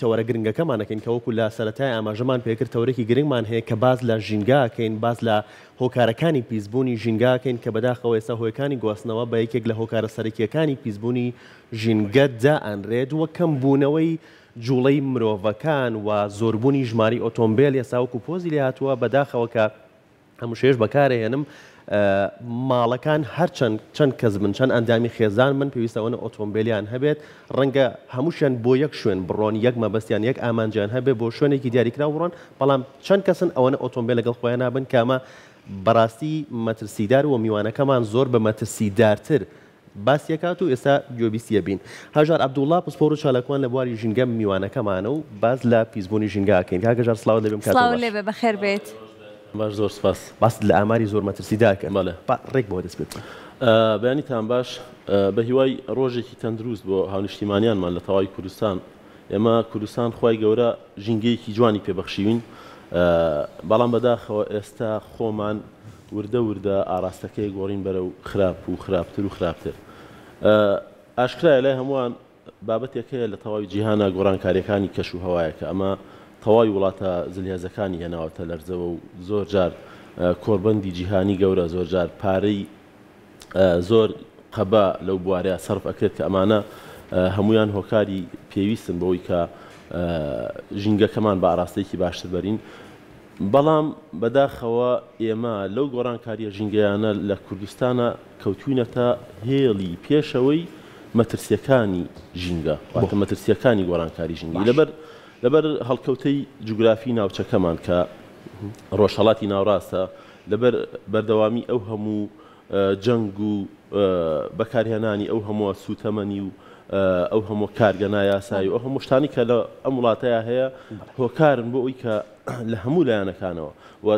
تەوەرە گرنگەکەمان ئەکەین کە وەکو لە سەرەتای ئاماژەمان پێکرد تەوەرێکی گرنگمان هەیە کە باس لە ژینگە ئەکەین، باس لە هۆکارەکانی پیسبوونی ژینگە ئەکەین کە بەداخەوە ئێستا هۆیەکانی گواستنەوە بە یەکێک لە هۆکارە سەرەکییەکانی پیسبوونی ژینگە دائەنرێت و کەمبوونەوەی جوڵەی مرۆڤەکان و زۆربوونی ژمارەی ئۆتۆمبێل ئێستا وەکو پۆزی لێهاتووە بەداخەوە کە ئەم وشەیەش بەکارئەهێنم، ماڵەکان هەرچەند چەند کەس بن، چەند ئەندامی خێزان بن، پێویستە ئەوەنە ئۆتۆمبێلیان هەبێت، ڕەنگە هەمووشیان بۆ یەک شوێن بڕۆن، یەک مەبەستیان، یەک ئامانجیان هەبێت، بۆ شوێنێکی دیاریکراو بڕۆن، بەڵام چەند کەسن ئەوەنە ئۆتۆمبێل لەگەڵ خۆیان نابن کە ئەمە بەڕاستی مەترسیدار و میوانەکەمان زۆر بە مەترسیدارتر باسی ئەکات و ئێستا گوێبیستی ئەبین. هەژار عەبدوڵا پسپۆڕ و چالاکوان لە بواری ژینگە میوانەکەمانە و باس لە پیسبوونی ژینگە ئەکەین. کاک هەژار سڵاوت لێبێ کاتت سڵاوت باش. لێبێ بەخێر بێیت. باش زۆر سپاس. باست لە ئاماری زۆر مەترسیدار کرد. بەڵێ. با ڕێک بەوە دەست پێ بکەین. بەیانیتان باش. بە هیوای ڕۆژێکی تەندروست بۆ هاونیشتیمانیانمان لە تەواوی کوردستان. ئێمە کوردستان خوای گەورە ژینگەیەکی جوانی پێ بەخشیوین بەڵام بەداخەوە ئێستا خۆمان وردە وردە ئاراستەکەی گۆڕین بەرەو خراپ و خراپتر و خراپتر. ئاشکرایە لای هەمووان بابەتێک هەیە لە تەواوی جیهانا گۆڕانکارییەکانی کەش و هەوایە کە ئەمە تەواوی وڵاتە زلهێزەکانی هێناوەتە لەرزەوە و زۆر جار کۆڕبەندی جیهانی گەورە زۆر جار پارەی زۆر قەبە لەو بوارەیا سەرف ئەکرێت کە ئەمانە هەموویان هۆکاری پێویستن بۆی کە ژینگەکەمان بە ئاراستەیەکی باشتر بەرین. بەڵام بەداخەوە ئێمە لەو گۆڕانکارییە ژینگەیانە لە کوردستانا کەوتوینەتە هێڵی پێشەوەی مەترسییەکانی ژینگە، واتە مەترسییەکانی گۆڕانکاری ژینگەیی لەبەر لەبەر هەڵکەوتەی جوگرافی ناوچەکەمان کە ڕۆژهەڵاتی ناوڕاستە، لەبەر بەردەوامی ئەو هەموو جەنگ و بەکارهێنانی ئەو هەمووە سووتەمەنی و ئەو هەموو کارگە نایاسایی و ئەو هەموو شتانی کە لە ئەم وڵاتەیا هەیە هۆکارن بۆ ئەوی کە لە هەموو لایەنەکانەوە و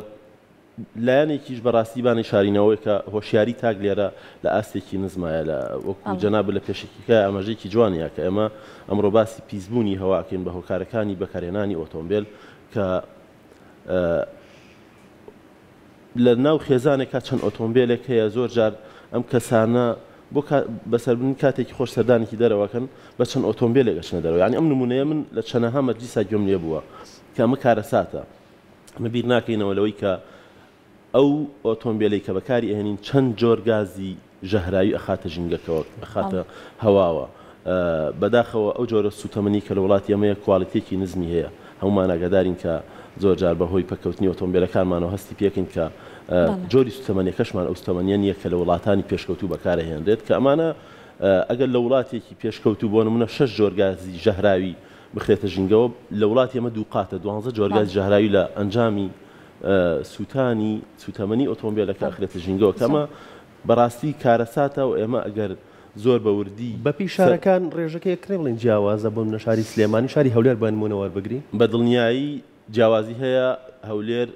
لایەنێکیش بەڕاستی بانی شارینەوەی کە هۆشیاری تاک لێرە لە ئاستێکی نزمایە لە وەکو جەناب لە پێشەکیکە ئاماژەیەکی جوانیە کە ئێمە ئەمڕۆ باسی پیسبوونی هەواکەین بە هۆکارەکانی بەکارهێنانی ئۆتۆمبێل کە لە ناو خێزانێکا چەند ئۆتۆمبێلێک هەیە زۆر جار ئەم کەسانە بۆ بەسەربردنی کاتێکی خۆش سەردانێکی دەرەوەکەن بە چەند ئۆتۆمبێلێک ئەچنە دەرەوە یانی ئەم نمونەیە من لە چەنەها مەجلیسا گوێم لێ بووە کە ئەمە کارەساتە ئەمە بیر ناکەینەوە لەوەی کە ئەو ئۆتۆمبێلەی کە بەکاری ئەهێنین چەند جۆر گازی ژەهراوی ئەخاتە ژینگەکەوە، ئەخاتە هەواوە. بەداخەوە ئەو جۆرە سووتەمەنی کە لە وڵاتی ئێمەیە کواڵیتیەکی نزمی هەیە. هەموومان ئاگادارین کە زۆر جار بە هۆی پەککەوتنی ئۆتۆمبێلەکانمانەوە هەستی پێکەین کە جۆری سووتەمەنیەکەشمان ئەو سووتەمەنیە نییە کە لە وڵاتانی پێشکەوتوو بەکارئەهێنرێت کە ئەمانە ئەگەر لە وڵاتێکی پێشکەوتوو بۆ نموونە شەش جۆر گازی ژەهراوی بخرێتە ژینگەوە لە وڵاتی ئێمە دووقاتە دوانزە جۆر گازی ژەهراوی لە ئەنجامی سووتانی سووتەمەنی ئۆتۆمبێلەکە ئەخرێتە ژینگەوە کە ئەمە بەڕاستی کارەساتە و ئێمە ئەگەر زۆر بە وردی بەپێی شارەکان ڕێژەکە یەکترە بڵێین جیاوازە بۆ نمونە شاری سلێمانی شاری هەولێر بە نمونە وەربگرین؟ بە دڵنیایی جیاوازی هەیە هەولێر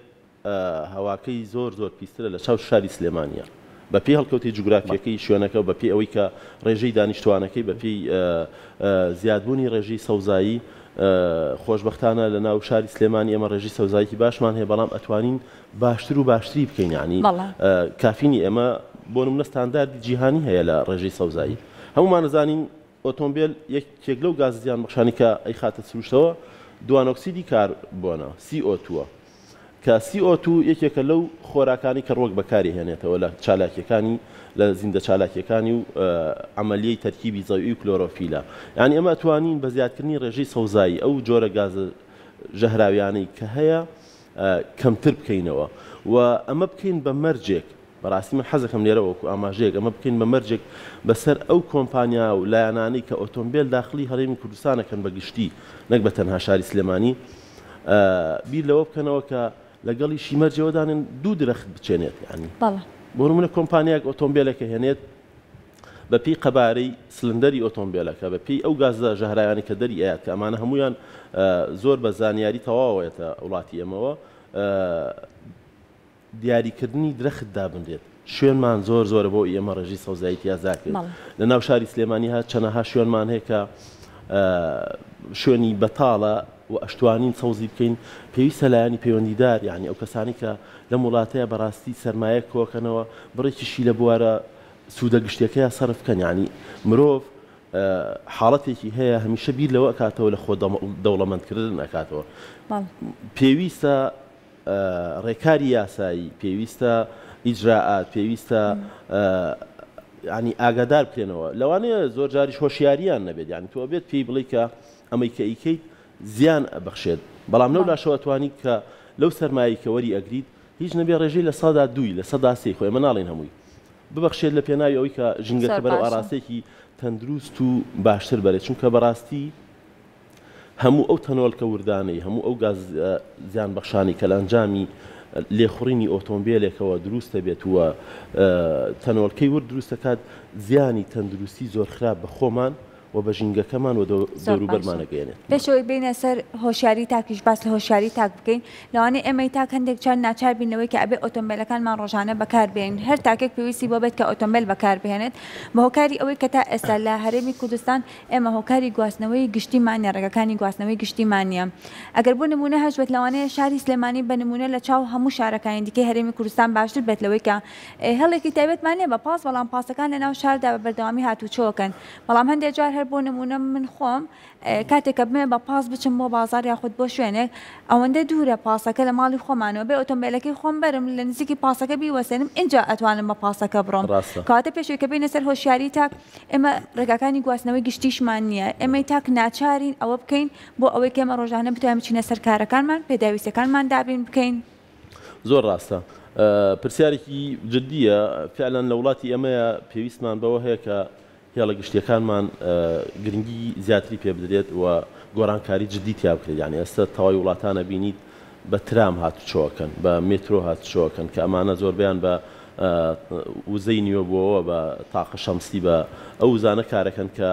هەواکەی زۆر زۆر پیسترە لە چاو شاری سلێمانیە بە پێی هەڵکەوتەی جوگرافیەکەی شوێنەکە و بە پێی ئەوەی کە ڕێژەی دانیشتوانەکەی بە پێی زیادبوونی ڕێژەی سەوزایی خۆشبەختانە لە ناو شاری سلێمانی ئێمە ڕێژەی سەوزاییکی باشمان هەیە بەڵام ئەتوانین باشتر و باشتری بکەین یانی کافی نیە ئێمە بۆ نمونە ستانداردی جیهانی هەیە لە ڕێژەی سەوزایی هەمومان ئەزانین ئۆتۆمبێل یەکێک لەو گازە زیانبەخشانی کە ئەیخاتە سروشتەوە دوانۆکسیدی کاربۆنە CO2 کە CO2 یەکێکە لەو خۆراکانی کە ڕوەک بەکاری هێنێتەوە لە چالاکیەکانی لە زیندە چالاکیەکانی و عەمەلیەی تەرکیبی زەوی و کلۆرۆفیلە یانی ئێمە ئەتوانین بە زیادکردنی ڕێژەی سەوزایی ئەو جۆرە گازە ژەهراویانەی کە هەیە کەمتر بکەینەوە و ئەمە بکەین بە مەرجێک بەڕاستی من حەزەکەم لێرە وەکو ئاماژەیەک ئەمە بکەین بە مەرجێک بەسەر ئەو کۆمپانیا و لایەنانەی کە ئۆتۆمبێل داخڵی هەرێمی کوردستان ئەکەن بە گشتی نەک بە تەنها شاری سلێمانی بیر لەوە بکەنەوە کە لەگەڵیشی مەرجەوە دانێن دوو درەخت بچێنێت یانی بۆ نمونە کۆمپانیایەک ئۆتۆمبێلێک هێنێت بە پێی قەبارەی سلندەری ئۆتۆمبێلەکە، بە پێی ئەو گازە ژەهراویانەی کە دەری ئەیات کە ئەمانە هەموویان زۆر بە زانیاری تەواوە یەتە وڵاتی ئێمەوە، دیاریکردنی درەخت دابنرێت. شوێنمان زۆر زۆرە بۆ ئەوی ئێمە ڕێژەی سەوزایی تیا زیاد بکەین. لە ناو شاری سلێمانی ها چەنەها شوێنمان هەیە کە شوێنی بەتاڵە و ئەشتوانین سەوزی بکەین. پێویستە لایەنی پەیوەندیدار یانی ئەو کەسانەی کە لەم وڵاتەیە بەڕاستی سەرمایە کۆکەنەوە بڕێکیشی لە بوارە سوودە گشتیەکەیا سەرف بکەن یانی مرۆڤ. حاڵەتێکی هەیە هەمیشە بیر لەوە ئەکاتەوە لە خۆ دەوڵەمەندکردن ئەکاتەوە. پێویستە ڕێکاری یاسایی، پێویستە ئیجرائات، پێویستە یانی ئاگادار بکرێنەوە. لەوانەیە زۆر جاریش هۆشیاریان نەبێت، یانی تۆ ئەبێت پێی بڵێی کە ئەمەی کە ئەیکەیت زیان ئەبەخشێت، بەڵام لەو لاشەوە ئەتوانی کە لەو سەرمایەی کە وەری ئەگریت هیچ نەبێ ڕێژەی 2% ی 3% ی خۆ ئێمە ناڵێین هەمووی ببەخشێت لە پێناوی ئەوەی کە ژینگەکە بەرەو ئاراستەیەکی تەندروست و باشتر بەرێت، چونکە بەڕاستی هەموو ئەو تەنۆلکە وردانەی، هەموو ئەو گاز زیانبەخشانەی کە لە ئەنجامی لێخوڕینی ئۆتۆمبێلێکەوە دروست دەبێت و تەنۆلکەی ورد دروست دەکات، زیانی تەندروستی زۆر خراپ بە خۆمان و بە ژینگەکەمان و دەوروبەرمان ئەگەیەنێت. پێش ئەوەی بێینە سەر هۆشیاری تاکیش باس لە هۆشیاری تاک بکەین، لەوانەیە ئێمەی تاک هەندێک جار ناچار بین لەوەی کە ئەبێ ئۆتۆمبێلەکانمان ڕۆژانە بەکار بێنین، هەر تاکێک پێویستی بۆ بێت کە ئۆتۆمبێل بەکار بهێنێت، بە هۆکاری ئەوەی کە تا ئێستا لە هەرێمی کوردستان ئێمە هۆکاری گواستنەوەی گشتیمان نیە، ڕێگاکانی گواستنەوەی گشتیمان نیە. ئەگەر بۆ نموونە هەش بێت لەوانەیە شاری سلێمانی بە نموونە لە چاو هەموو شارەکانی دیکەی هەرێمی کوردستان باشتر بێت لەوەی کە هێڵێکی تایبەتمان نیە بە پاس، بەڵام پاسەکان لە ناو شاردا بە بەردەوامی هاتووچۆکەن. بەڵام هەندێک جار هەر بۆ نموونە من خۆم کاتێک کە بمەوێ بە پاس بچم بۆ بازاڕ یاخود بۆ شوێنێک ئەوەندە دوورە پاسەکە لە ماڵی خۆمانەوە بێ ئۆتۆمبێلەکەی خۆم بەرم لە نزیکی پاسەکە بیوەستێنم ئینجا ئەتوانم بە پاسەکە بڕۆم. ڕاستە. کەواتە پێش ئەوەی کە بێینە سەر هۆشیاری تاک ئێمە ڕێگاکانی گواستنەوەی گشتیشمان نییە ئێمەی تاک ناچارین ئەوە بکەین بۆ ئەوەی کە ئێمە ڕۆژانە بتوانین بچینە سەر کارەکانمان پێداویستیەکانمان دابین بکەین. زۆر ڕاستە. پرسیارێکی جدییە. فعلەن لە وڵاتی ئێمەیا پێویستمان بەوە هەیە کە هێڵە گشتیەکانمان گرنگی زیاتری پێ بدرێت و گۆڕانکاری جدی تیا بکرێت یانی ئێستا تەواوی وڵاتان ئەبینیت بە ترام هاتوچۆ ئەکەن بە مێترۆ هاتوچۆ ئەکەن کە ئەمانە زۆربەیان بە وزەی نوێبووەوە بە تاقە شەمسی بە ئەو وزانە کارەکەن کە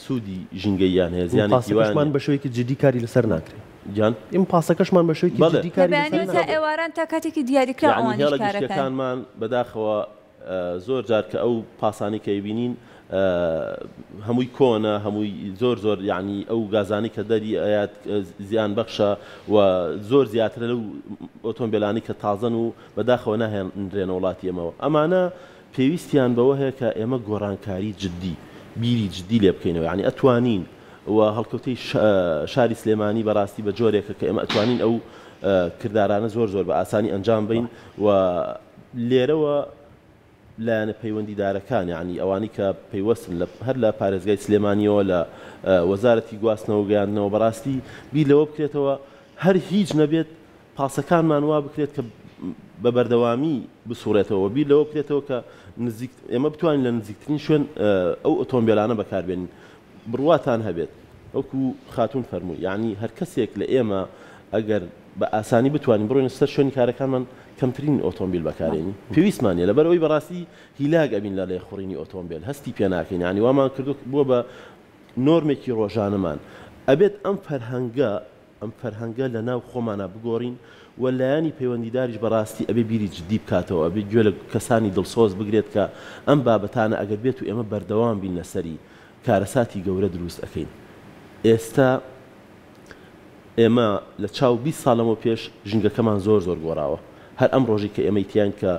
سوودی ژینگەییان هەیە زیانێکی وایان پاسەکەشمان بە شێوەیەکی جدی کاری لەسەر ناکرێت. گیان؟ ئێمە پاسەکەشمان بە شێوەیەکی بەڵێ. جدی کاری لە لەسەر بەیانیەوە تا ناکرێت. ئێواران تا کاتێکی دیاریکراو یانی ئەوانیش هێڵە کارەکەن. گشتیەکانمان بەداخەوە زۆر جار کە ئەو پاسانەی کە ئەیبینین هەمووی کۆنە هەمووی زۆر زۆر یعنی ئەو گازانەی کە دەری ئەیات زیان بەخشە و زۆر زیاترە لەو ئۆتۆمبیلانی کە تازەن و بەداخەوە ناهێنرێنە وڵاتی ئێمەوە ئەمانە پێویستیان بەوە هەیە کە ئێمە گۆڕانکاری جدی بیری جدی لێ بکەینەوە یعنی ئەتوانین و هەڵکەوتەی شاری سلێمانی بەڕاستی بە جۆرێکە کە ئێمە ئەتوانین ئەو کردارانە زۆر زۆر بە ئاسانی ئەنجام بین و لێرەوە لایەنە پەیوەندیدارەکان یانی ئەوانەی کە پەیوەستن لە هەر لە پارێزگای سلێمانیەوە لە وەزارەتی گواستنەوە گەیاندنەوە بەڕاستی بیر لەوە بکرێتەوە هەر هیچ نەبێت پاسەکانمان وا بکرێت کە بە بەردەوامی بسوڕێتەوە بیر لەوە بکرێتەوە کە نزیک ئێمە بتوانین لە نزیکترین شوێن ئەو ئۆتۆمبیلانە بەکاربێنین بڕواتان هەبێت وەکو خاتوون فەرمووی یانی هەر کەسێک لە ئێمە ئەگەر بە ئاسانی بتوانین بڕۆینە سەر شوێنی کارەکانمان کەمترین ئۆتۆمبیل بەکارێنین پێویستمان نیە لەبەر ئەوەی بەڕاستی هیلاک ئەبین لە لێخوڕینی ئۆتۆمبیل هەستی پێ ناکەین یانی وامان کردووە بووە بە نۆرمێکی ڕۆژانەمان ئەبێت ئەم فەرهەنگە ئەم فەرهەنگە لە ناو خۆمانا بگۆڕین و لایەنی پەیوەندیداریش بەڕاستی ئەبێ بیری جدی بکاتەوە ئەبێ گوێ لە کەسانی دڵسۆز بگرێت کە ئەم بابەتانە ئەگەر بێت و ئێمە بەردەوام بین لەسەری کارەساتی گەورە دروست ئەکەین ئێستا ئێمە لە چاو 20 ساڵ لەمەو پێش ژینگەکەمان زۆر زۆر گۆڕاوە هەر ئەم ڕۆژی کە ئێمەی تیاین کە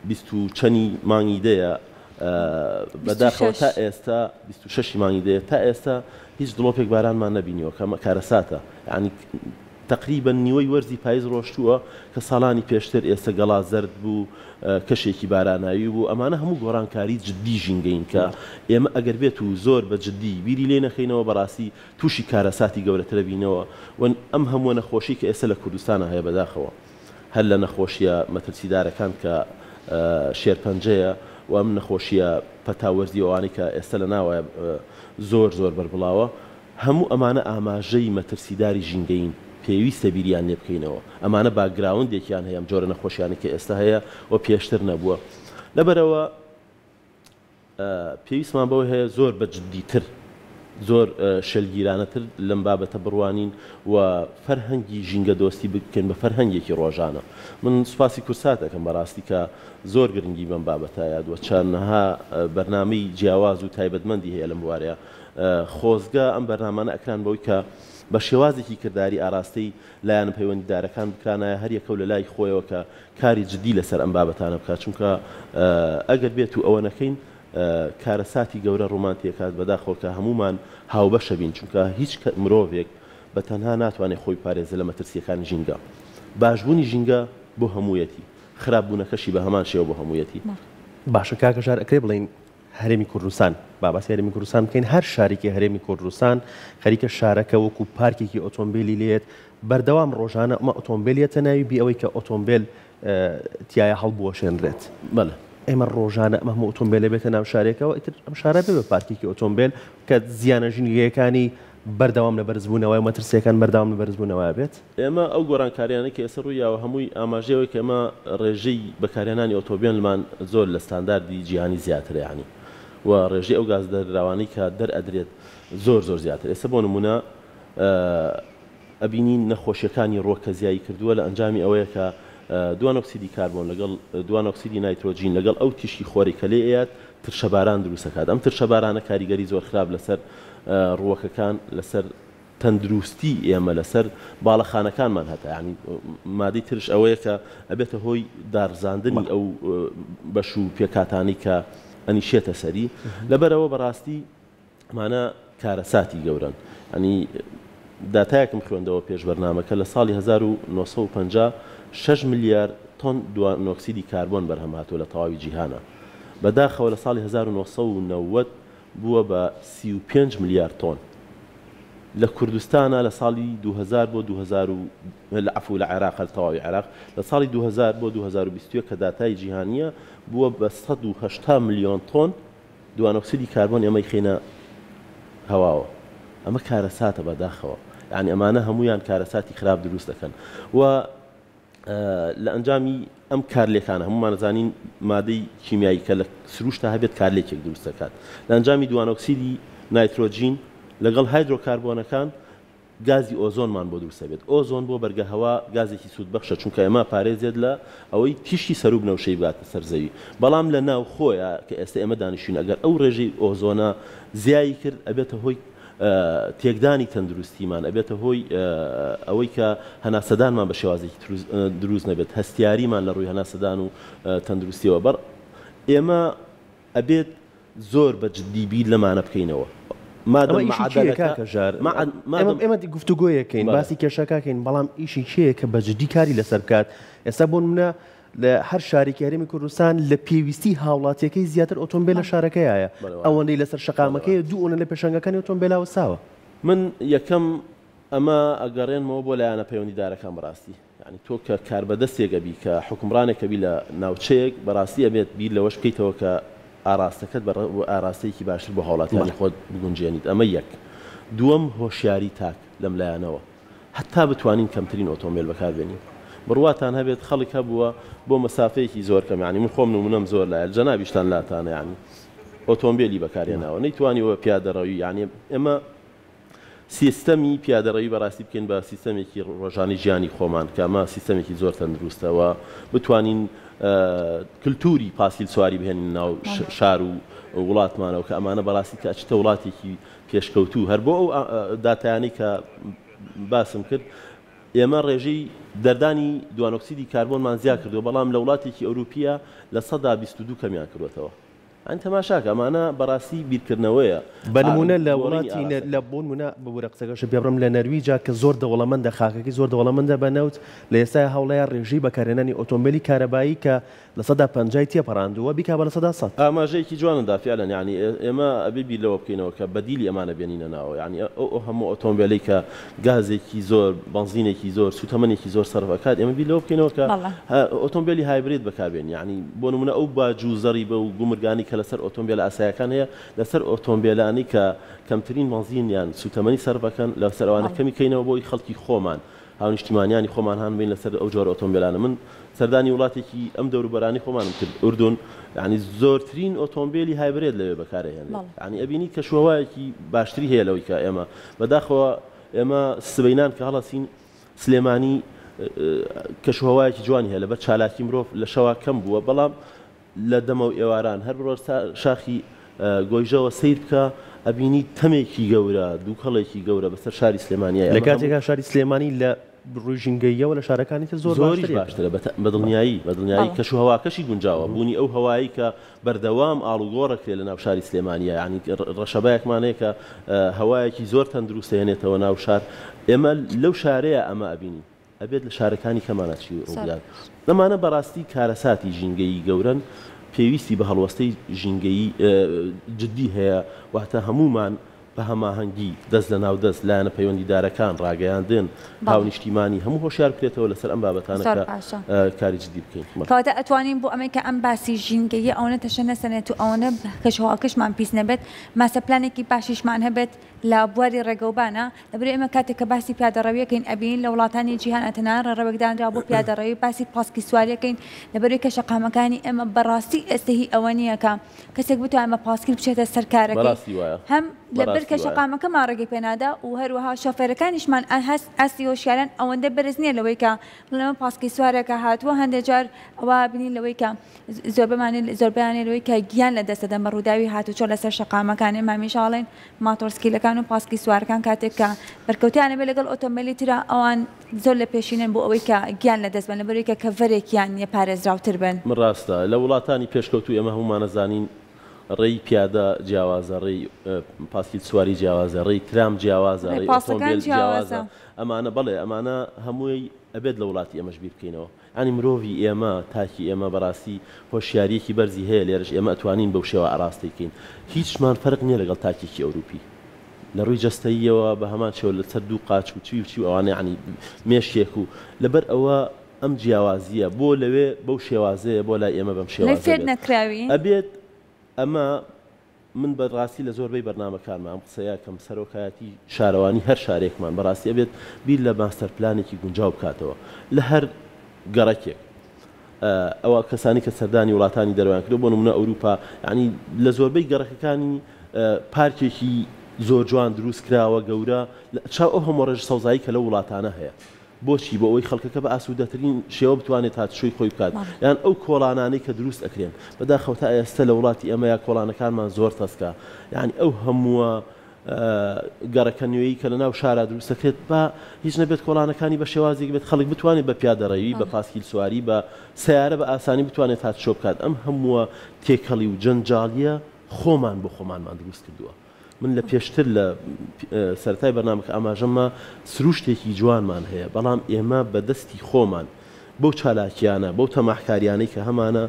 20 و چەنی مانگی دەیە بەداخەوە تا ئێستا 26 مانگی دەیە تا ئێستا هیچ دڵۆپێک بارانمان نەبینیوە کە ئەمە کارەساتە یانی تەقریبەن نیوەی وەرزی پایز ڕۆشتووە کە ساڵانی پێشتر ئێستا گەڵا زەرد بوو کەشێکی باراناوی بوو ئەمانە هەموو گۆڕانکاری جدی ژینگەین کە ئێمە ئەگەر بێت و زۆر بە جدی بیری لێ نەخەینەوە بەڕاستی تووشی کارەساتی گەورەترە بینەوە و ئەم هەمووە نەخۆشی کە ئێستا لە کوردستانە هەیە بەداخەوە هەر لە نەخۆشیە مەترسیدارەکان کە شێرپەنجەیە و ئەم نەخۆشیە پەتا وەرزی ئەوانەی کە ئێستا لە ناوە زۆر زۆر بەربڵاوە هەموو ئەمانە ئاماژەی مەترسیداری ژینگەیین پێویستە بیریان لێ بکەینەوە ئەمانە باکگراوندێکیان هەیە ئەم جۆرە نەخۆشیانەی کە ئێستا هەیە و پێشتر نەبووە لەبەرئەوە پێویستمان بەوەی هەیە زۆر بە جدیتر، زۆر شێلگیرانەتر لەم بابەتە بڕوانین و فەرهەنگی ژینگەدۆستی بکەین بە فەرهەنگێکی ڕۆژانە. من سوپاسی کورسات ئەکەم بەڕاستی کە زۆر گرنگی بەم بابەتە ئەیات و چەندەها بەرنامەی جیاواز و تایبەتمەندی هەیە لەم بوارەیا. خۆزگە ئەم بەرنامانە ئەکران بەوەی کە بە شێوازێکی کرداری ئاراستەی لایەنە پەیوەندیدارەکان بکرانایە هەر یەکەو لە لای خۆیەوە کە کاری جدی لەسەر ئەم بابەتانە بکات چونکە ئەگەر بێت و ئەوە نەکەین. کارەساتی گەورە ڕوومان تێکات بەداخەوە کە هەموومان هاوبەشە بین چونکە هیچ مرۆڤێک بە تەنها ناتوانێت خۆی بپارێزێت لە مەترسییەکانی ژینگە. باشبوونی ژینگە بۆ هەموویەتی، خراپبوونەکەشی بە هەمان شێوە بۆ هەموویەتی. باشە کاک هەژار ئەکرێ بڵێین هەرێمی کوردستان با باسی هەرێمی کوردستان بکەین هەر شارێکی هەرێمی کوردستان خەریکە شارەکە وەکو پارکێکی ئۆتۆمبیلی لێت بەردەوام ڕۆژانە ئەمە ئۆتۆمبیل یەتە ناوی بی ئەوەی کە ئۆتۆمبیل تایە هەڵبوەشێنرێت. بەڵێ. ئێمە ڕۆژانە ئەمە هەموو ئۆتۆمبیلە بێتە ناو شارێکەوە ئیتر ئەم شارە بێ بە پارکێکی ئۆتۆمبیل کە زیانە ژینگەیەکانی بەردەوام لە بەرزبوونەوەی و مەترسیەکان بەردەوام لە بەرزبوونەوە بێت. ئێمە ئەو گۆڕانکاریانەی کە ئێستا ڕووی یاوە هەمووی ئاماژەی ئەوەیە کە ئێمە ڕێژەی بەکارهێنانی ئۆتۆبێلمان زۆر لە ستانداردی جیهانی زیاترە یانی و ڕێژەی ئەو گاز دەردراوانەی کە دەرئەدرێت زۆر زۆر زیاتر ئێستا بۆ نموونە ئەبینین نەخۆشیەکانی ڕووەک کە زیایی کردووە لە ئەنجامی ئەوەیە کە دوانۆکسیدی کاربۆن لەگەڵ دوانۆکسیدی نایترۆجین لەگەڵ ئەو تیشکی خۆرەی کە لێ ئەیات ترشەباران دروست ئەکات ئەم ترشەبارانە کاریگەری زۆر خراپ لەسەر ڕووەکەکان لەسەر تەندروستی ئێمە لەسەر باڵەخانەکانمان هەتا یانی مادەی ترش ئەوەیە کە ئەبێتە هۆی داڕزاندنی ئەو بەش و پێکهاتانەی کە ئەنیشێتە سەری لەبەرئەوە بەڕاستی ئەمانە کارەساتی گەورەن یانی داتایەکم خوێندەوە پێش بەرنامەکە لە ساڵی 1950 شەش ملیار تۆن دوانۆکسیدی کاربۆن بەرهەم هاتووە لە تەواوی جیهانا بەداخەوە لە ساڵی 1990 بووە بە 35 ملیار تۆن لە کوردستانا لە ساڵی 2000 بۆ 2000 و لە عەفو لە عێراق لە تەواوی عێراق لە ساڵی 2000 بۆ 2021 کە داتای جیهانییە بووە بە 180 ملیۆن تۆن دوانۆکسیدی کاربۆن ئێمە ئەیخەینە هەواوە ئەمە کارەساتە بەداخەوە یانی ئەمانە هەموویان کارەساتی خراپ دروست دەکەن و لە ئەنجامی ئەم کارلێکانە هەموومان زانین مادەی کیمیایی کە لە سروشتا هەبێت کارلێکێک دروست دەکات لە ئەنجامی دوانۆکسیدی نایترۆجین لەگەڵ هایدرۆکاربۆنەکان گازی ئۆزۆنمان بۆ دروست ئەبێت. ئۆزۆن بۆ بەرگە هەوا گازێکی سوودبەخشە چونکە ئێمە پارێزێت لە ئەوەی تیشکی سەروو بنەوشەی بگاتە سەر زەوی. بەڵام لە ناوخۆیا کە ئێستە ئێمە دانیشتوین ئەگەر ئەو ڕێژەی ئۆزۆنە زیایی کرد ئەبێتە هۆی تێکدانی تەندروستیمان، ئەبێتە هۆی ئەوەی کە هەناسەدانمان بە شێوازێکی دروست نەبێت، هەستیاریمان لە ڕووی هەناسەدان و تەندروستیەوە بەڕ ئێمە ئەبێت زۆر بە جدی بیر لەمانە بکەینەوە مادەم ئەمە ئیشی کێیە کاک هەژار؟ ئێمە ئێمە گفتوگۆیەکەین باسی کێشەکە کەین بەڵام ئیشی کێیە کە بە جدی کاری لەسەر بکات ئێستا بۆ نمونە لە هەر شارێکی هەرێمی کوردستان لە پێویستی هاوڵاتیەکەی زیاتر ئۆتۆمبێل لە شارەکەیایە ئەوەندەی لەسەر شەقامەکەیە دوو ئەوەنە لە پێشانگاکانی ئۆتۆمبێلا وەستاوە. من یەکەم ئەمە ئەگەڕێنمەوە بۆ لایەنە پەیوەندیدارەکان بەڕاستی یانی تۆ کە کاربەدەستێک ئەبی کە حوکمڕانێک ئەبی لە ناوچەیەک بەڕاستی ئەبێت بیر لەوەش بکەیتەوە کە ئاڕاستەکەت بە ئاراستەیەکی باشتر بۆ هاوڵاتیانی خۆت بگونجێنیت ئەمە یەک دووەم هۆشیاری تاک لەم لایەنەوە هەتا بتوانین کەمترین ئۆتۆمبێل بەکاربێنین بڕواتان هەبێت خەڵک هەبووە بۆ مەسافەیەکی زۆر کەم یانی من خۆم نمونەم زۆر لایە جەنابیشتان لاتانە یانی ئۆتۆمبێلی بەکارهێناوە نەیتوانیوە پیادەڕەوی یانی ئێمە سیستەمی پیادەڕەوی بەڕاستی بکەین بە سیستەمێکی ڕۆژانەی ژیانی خۆمان کە ئەمە سیستەمێکی زۆر تەندروستە و بتوانین کلتوری پاسکیل سواری بهێنین ناو شار و وڵاتمانەوە کە ئەمانە بەڕاستی کە ئەچیتە وڵاتێکی پێشکەوتوو هەر بۆ ئەو داتایانەی کە باسم کرد ئێمە ڕێژەی دەردانی دوانۆکسیدی کاربۆنمان زیاد کردووە بەڵام لە وڵاتێکی ئەوروپیە 22% کەمیان کردوێتەوە. ئەن تەماشاکە ئەمانە بەڕاستی بیرکردنەوەیە. بە نموونە لە وڵاتی لە بۆ نموونە ببورە قسەکەشت پێ بڕم لە نەرویجا کە زۆر دەوڵەمەندە خاکەکەی زۆر دەوڵەمەندە بە نەوت لە ئێستایا هەوڵەیە ڕێژەی بەکارهێنانی ئۆتۆمبێلی کارەبایی کە 50% تێپەڕاندووە بیکا بە 100%. ئاماژەیەکی جوانت دا فعلا یانی ئێمە ئەبێ بیر لەوە بکەینەوە کە بەدیلی ئەمانە بێنینە ناوە یانی ئەو ئەو هەموو ئۆتۆمبێلەی کە گازێکی زۆر بەنزینێکی زۆر سوتەمەنێکی زۆر سەرف ئەکات ئێمە بیر لەوە بکەینەوە کە ئۆتۆمبێلی hybrid بەکاربێنین یانی بۆ نمونە ئەو باج و زەریبە و گومرگانەی کە لەسەر ئۆتۆمبێلە ئاسایەکان هەیە لەسەر ئۆتۆمبێلانەی کە کەمترین بەنزین یان سوتەمەنی سەرف ئەکەن لەسەر ئەوانە کەمی کەینەوە بۆی خەڵکی خۆمان هاونیشتیمانیانی خۆمان هان بەین لەسەر ئەو جۆرە ئۆتۆمبێلانە من سەردانی وڵاتێکی ئەم دەوروبەرانی خۆمانم کرد ئوردون یانی زۆرترین ئۆتۆمبێلی hybrid لەوێ بەکارئەهێنرێت یانی ئەبینی کەشوهەوایەکی باشتری هەیە لەوەی کە ئێمە بەداخەوە ئێمە سبەینان کە هەڵەسین سلێمانی کەشوهەوایەکی جوانی هەیە لەبەر چالاکی مرۆڤ لە شەوا کەم بووە بەڵام لە دەمەو ئێواران هەر بڕۆ شاخی گۆیژەوە سەیر بکە ئەبینی تەمێکی گەورە دووکەڵێکی گەورە بەسەر شاری سلێمانیایە لە کاتێکا شاری سلێمانی لە. ڕووی ژینگەییەوە لە شارەکانی تر زۆر زۆریش باشترە بە دڵنیایی بە دڵنیایی کەش و هەواکەشی گونجاوە بوونی ئەو هەوایی کە بەردەوام ئاڵوگۆڕ ئەکرێ لە ناو شاری سلێمانییە یانی ڕەشەبایەکمان هەیە کە هەوایەکی زۆر تەندروست ئەهێنێتەوە ناو شار ئێمە لەو شارەیە ئەمە ئەبینین ئەبێت لە شارەکانی کەمانا چی ڕووبدات ئەمانە بەڕاستی کارەساتی ژینگەیی گەورەن پێویستی بە هەڵوەستەی ژینگەیی جدی هەیە واتە هەموومان بە هەماهەنگی، دەست لە ناو دەست، لایەنە پەیوەندیدارەکان، ڕاگەیاندن، هاونیشتیمانی، هەموو هۆشیار بکرێتەوە لەسەر ئەم بابەتانە زۆر کە باشە. کاری جدی بکەین. بەڵێ. کەواتە ئەتوانین بۆ ئەمەی کە ئەم باسی ژینگەییە ئەوەنە تەشە نەسەنێت و ئەوەنە کەشوهەواکەشمان پیس نەبێت، ماستەر پلانێکی باشیشمان هەبێت لە بواری ڕێگەوبانا، لەبەرئەوەی ئێمە کاتێک کە باسی پیادەڕەویەکەین ئەبینین لە وڵاتانی جیهانا تەنانەت ڕێڕەوێک دانراوە بۆ پیادەڕەوی، باسی پاسکی سواریەکەین، لەبەرئەوەی کە شەقامەکانی ئێمە بەڕاستی ئێستە هی ئەوە نییە کە کەسێک بتوانێت بە پاسکیل بچێتە سەر کارەکەی بەڕاستی وایە هەم لەبەر بەڕاستی کە وایە. شەقامەکەمان ڕێگەی پێ نادا و هەروەها شۆفێرەکانیشمان هەست ئاستی هۆشیاریان ئەوەندە بەرز نییە لەوەی کە بڵێن ئەمە پاسکیل سوارێکە هاتووە هەندێک جار ئەوە بینین لەوەی کە زۆربەمان زۆربەیان لەوەی کە گیان لە دەست دەدەن بە ڕووداوی هاتوچۆ لەسەر شەقامەکان ئێمە هەمیشە ئەڵێن ماتۆڕسکیلەکان و پاسکیل سوارەکان کاتێک کە بەرکەوتیان ئەبێت لەگەڵ ئۆتۆمبێلی ترا ئەوان زۆر لە پێشینەن بۆ ئەوەی کە گیان لە دەست بەن لەبەرئەوەی کە کەڤەرێکیان نیە پارێزراوتر بن. ڕاستە لە وڵاتانی پێشکەوتوو ئێمە هەموومان ئەزانین ڕێی پیادە جیاوازە ڕێی پاسکیل سواری جیاوازە ڕێی ترام جیاوازە ڕێی ڕێی پاسەکان ئۆتۆمبێل جیاوازە. جیاوازە ئەمانە بەڵێ ئەمانە هەمووی ئەبێت لە وڵاتی ئێمەش بیر بکەینەوە یانی مرۆڤی ئێمە تاکی ئێمە بەڕاستی هۆشیاریەکی بەرزی هەیە لێرەش ئێمە ئەتوانین بەو شێوە ئاراستەی کەین هیچمان فەرق نیە لەگەڵ تاکێکی ئەوروپی لە ڕووی جەستەییەوە بە هەمان شێوە لەسەر دوو قاچ و چی و چی و ئەوانە یانی مێشکێک و لەبەر ئەوە ئەم جیاوازییە بۆ لەوێ بەو شێوازەیە بۆ لای ئێمە بەم لێ شێوازە فێر بێت نەکراوین. ئەبێت ئەمە من بە ڕاستی لە زۆربەی بەرنامەکانما ئەم قسەیە ئەکەم سەرۆکایەتی شارەوانی هەر شارێکمان بە ڕاستی ئەبێت بیر لە ماستەر پلانێکی گونجاو بکاتەوە لە هەر گەڕەکێک ئەوە کەسانی کە سەردانی وڵاتانی دەرەوەیان کردوە بۆ نمونە ئەوروپا یانی لە زۆربەی گەڕەکەکانی پارکێکی زۆر جوان دروست کراوە گەورە چاو ئەو هەموو ڕێژ سەوزایی کە لەو وڵاتانە هەیە بۆچی بۆ ئەوەی خەڵکەکە بە ئاسوودەترین شێوە بتوانێت هاتوچۆی خۆی بکات یان ئەو کۆڵانانەی کە دروست ئەکرێن بەداخەوە تا ئێستە لە وڵاتی ئێمەیا کۆڵانەکانمان زۆر تەسکە یانی ئەو هەمووە گەڕەکە نوێی کە لەناو شارا دروست دەکرێت با هیچ نەبێت کۆڵانەکانی بە شێوازێک بێت خەڵک بتوانێت بە پیادەڕەوی بە پاسکیل سواری بە سەیارە بە ئاسانی بتوانێت هاتوچۆ بکات ئەم هەمووە تێکەڵی و جەنجاڵیە خۆمان بۆ خۆمانمان دروست کردووە من لە پێشتر لە سەرەتای بەرنامەکە ئاماژەمە سروشتێکی جوانمان هەیە بەڵام ئێمە بە دەستی خۆمان بەو چالاکیانە بەو تەماحکاریانەی کە هەمانە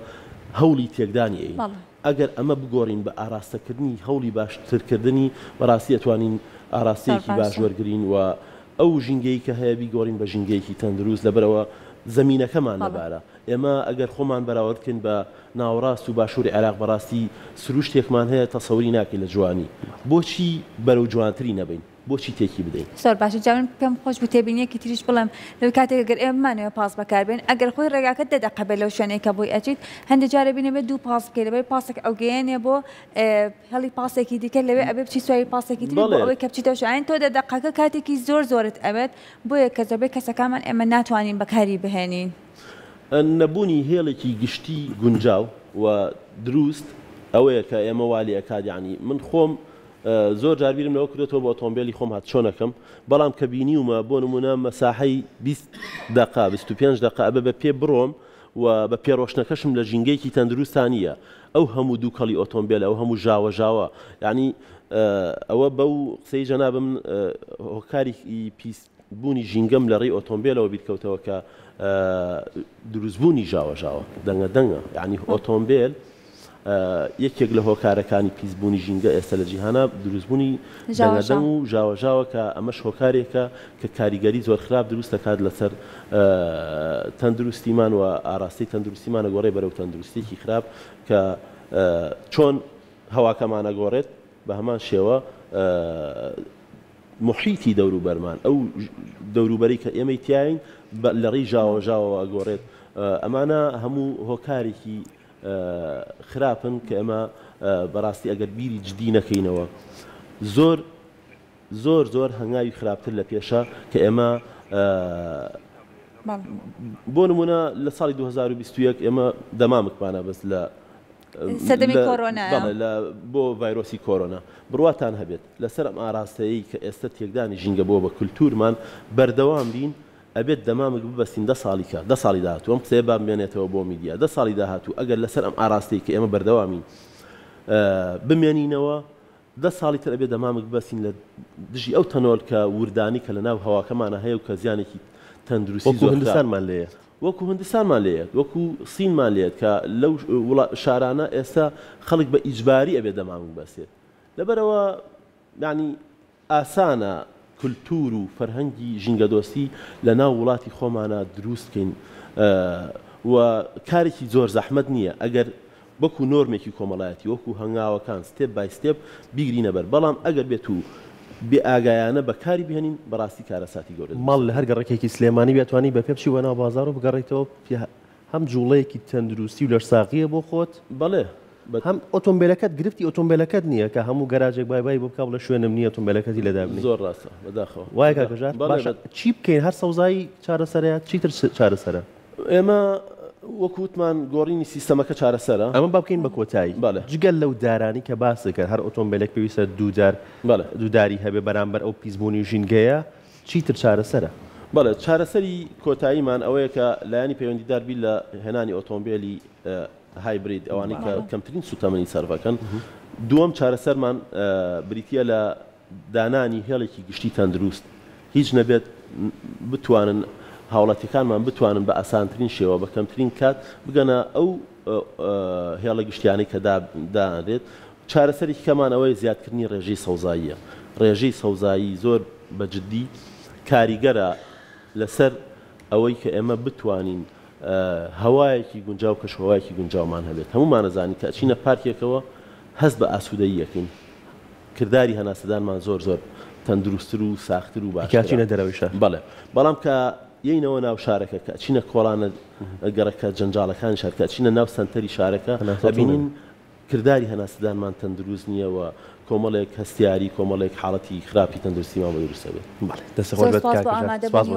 هەوڵی تێکدانی ئەین ئەگەر ئەمە بگۆڕین بە ئاراستەکردنی هەوڵی باشترکردنی، بەڕاستی ئەتوانین ئاراستەیەکی باش وەرگرین و ئەو ژینگەی کە هەیە بیگۆڕین بە ژینگەیەکی تەندروست، لەبەرئەوە زەمینەکەمان لەبارە. ئێمە ئەگەر خۆمان بەراورد بکەین بە ناوەڕاست و باشووری عێراق بەڕاستی سروشتێکمان هەیە تەسەوری ناکەی لە جوانی. بۆچی بەرەو جوانتری نەبەین؟ بۆچی تێکی بدەین؟ زۆر باشە جا من پێم خۆش بوو تێبینیەکی تریش بڵێم لەوەی کاتێک گەر ئێمە بمانەوێ پاس بەکار بێنین ئەگەر خۆی ڕێگاکە دە دەقە بێت لەو شوێنەی کە بۆی ئەچیت هەندێ جار ئەبینی ئەبێ دوو پاس بکەی لەبەر پاسێک ئەوگەیەنێ بۆ هێڵی پاسێکی دیکە لەوێ ئەبێ بچی سواری پاسێکی تری بۆ ئەوەی کە بچیتە شوێن تۆ دە دەقەکە کاتێکی زۆر زۆرت ئەوێت بۆیە کە زۆربەی کەسەکانمان ئێمە ناتوانین بەکاری بهێنین. نەبوونی هێڵێکی گشتی گونجاو و دروست ئەوەیە کە ئێمە وا لێ ئەکات یانی من خۆم زۆر جار بیرم لەوە کردۆتەوە بە ئۆتۆمبێلی خۆم هاتچۆ نەکەم، بەڵام کە بینیومە بۆ نموونە مەساحەی 20 دەقە، 25 دەقە ئەبێ بە پێ بڕۆم و بە پێ ڕۆشتنەکەشم لە ژینگەیەکی تەندروستا نییە، ئەو هەموو دووکەڵی ئۆتۆمبێلە، ئەو هەموو ژاوەژاوە، یانی ئەوە بەو قسەی جەنابم هۆکاری پیس بوونی ژینگەم لە ڕێی ئۆتۆمبێلەوە بیرکەوتەوە کە دروستبوونی ژاوەژاوە، دەنگە دەنگە، یانی ئۆتۆمبێل یەکێک لە هۆکارەکانی پیسبوونی ژینگە ئێستا لە جیهانا دروستبوونی دەنگە دەنگ و ژاوەژاوە کە ئەمەش هۆکارێکە کە کاریگەری زۆر خراپ دروست دەکات لەسەر تەندروستیمان و ئاراستەی تەندروستیمان ئەگۆڕێ بەرەو تەندروستیەکی خراپ کە چۆن هەواکەمان ئەگۆڕێت بە هەمان شێوە موحیتی دەوروبەرمان، ئەو دەوروبەرەی کە ئێمەی تیاین لە ڕێی ژاوەژاوەوە ئەگۆڕێت، ئەمانە هەموو هۆکارێکی خراپن کە ئێمە بەڕاستی ئەگەر بیری جدی نەکەینەوە زۆر زۆر زۆر هەنگاوی خراپتر لە پێشە کە ئێمە بۆ نمونە لە ساڵی 2021 ئێمە دەمامکمانە بەس لە سەردەمی کۆرۆنایە. بەڵێ لە بۆ ڤایرۆسی کۆرۆنا. بڕواتان هەبێت لەسەر ئەم ئاراستەیەی کە ئێستە تێکدانی ژینگە بووە بە کولتوورمان بەردەوام بین. ئەبێت دەمامک ببەستین دە ساڵی کە دە ساڵی داهاتوو ئەم قسەیە با بمێنێتەوە بۆ میدیا دە ساڵی داهاتوو ئەگەر لەسەر ئەم ئاراستەی کە ئێمە بەردەوامین بمێنینەوە دە ساڵی تر ئەبێ دەمامک ببەستین لە دژی ئەو تەنۆلکە وردانەی کە لەناو هەواکەمانا هەیە و کە زیانێکی تەندروستی وەکو زۆر خراپ هندستانمان لێیە. وەکو هندستانمان لێیەت، وەکو سینمان لێیەت کە لەو وڵا شارانە ئێستا خەڵک بە ئیجباری ئەبێ دەمامک ببەستێت. لەبەرئەوە یانی ئاسانە کولتوور و فەرهەنگی ژینگەدۆستی لە ناو وڵاتی خۆمانا دروست بکەین و کارێکی زۆر زەحمەت نییە ئەگەر وەکو نۆرمێکی کۆمەڵایەتی وەکو هەنگاوەکان step by step بیگرینە بەر بەڵام ئەگەر بێت و بێ ئاگایانە بەکاری بهێنین بەڕاستی کارەساتی گەورە دروست ماڵ لە دەکات. هەر گەڕەکێکی سلێمانی بێ ئەتوانی بە پێ بچی بۆ ناو بازاڕ و بگەڕێیتەوە هەم جوڵەیەکی تەندروستی و لەشساغییە بۆ خۆت، بەڵێ بە. هەم ئۆتۆمبێلەکەت گرفتی ئۆتۆمبێلەکەت نییە کە هەموو گەراجێک بای بای بۆ بکا بڵێ شوێنم نییە ئۆتۆمبێلەکەتی لێ دابنێی. زۆر ڕاستە بەداخەوە. وایە کاک هەژار؟ بەڵێ باشە بە. چی بکەین هەر سەوزایی چارەسەرە یا چیتر چارەسەرە؟ ئێمە وەکو وتمان گۆڕینی سیستەمەکە چارەسەرە. ئەمە با بکەین بە کۆتایی. بەڵێ. جگە لەو دارانەی کە باست کرد هەر ئۆتۆمبێلێک پێویستە دوو دار بەڵێ. دوو داری هەبێ بەرامبەر ئەو پیسبوونی ژینگەیە چیتر چارەسەرە؟ بەڵێ چارەسەری کۆتاییمان ئەوەیە کە لایەنی پەیوەندیدار بیر لە هێنانی ئۆتۆمبێلی hybrid ئەوانەی کە کەمترین سوتەمەنی سەرف ئەکەن. دووەم چارەسەرمان بریتییە لە دانانی هێڵێکی گشتی تەندروست هیچ نەبێت بتوانن هاوڵاتیەکانمان بتوانن بە ئاسانترین شێوە بە کەمترین کات بگەنە ئەو هێڵە گشتیانەی کە دانرێت. چارەسەرێکی کەمان ئەوەیە زیادکردنی ڕێژەی سەوزاییە. ڕێژەی سەوزایی زۆر بە جدی کاریگەرە لەسەر ئەوەی کە ئێمە بتوانین هەوایەکی گونجاو کەشوهەوایەکی گونجاومان هەبێت. هەموومان ئەزانین کە ئەچینە پارکێکەوە هەست بە ئاسوودەیی ئەکەین. کرداری هەناسەدانمان زۆر زۆر تەندروستتر و ساختر و باشترە. کە ئەچینە دەرەوەی شار. بەڵێ. بەڵام کە یەینەوە ناو شارەکە، کە ئەچینە کۆڵانە گەڕەکە جەنجاڵەکانی شار، کە ئەچینە ناو سەنتەری شارەکە، ئەبینین کرداری هەناسەدانمان تەندروست نییە و کۆمەڵێک هەستیاری، کۆمەڵێک حاڵەتی خراپی تەندروستیمان بۆ دروست ئەبێت. بەڵێ. دەست زۆر خۆش بێت سوپاس کاک بۆ هەژار. ئامادەبوونی. سوپاس بۆ.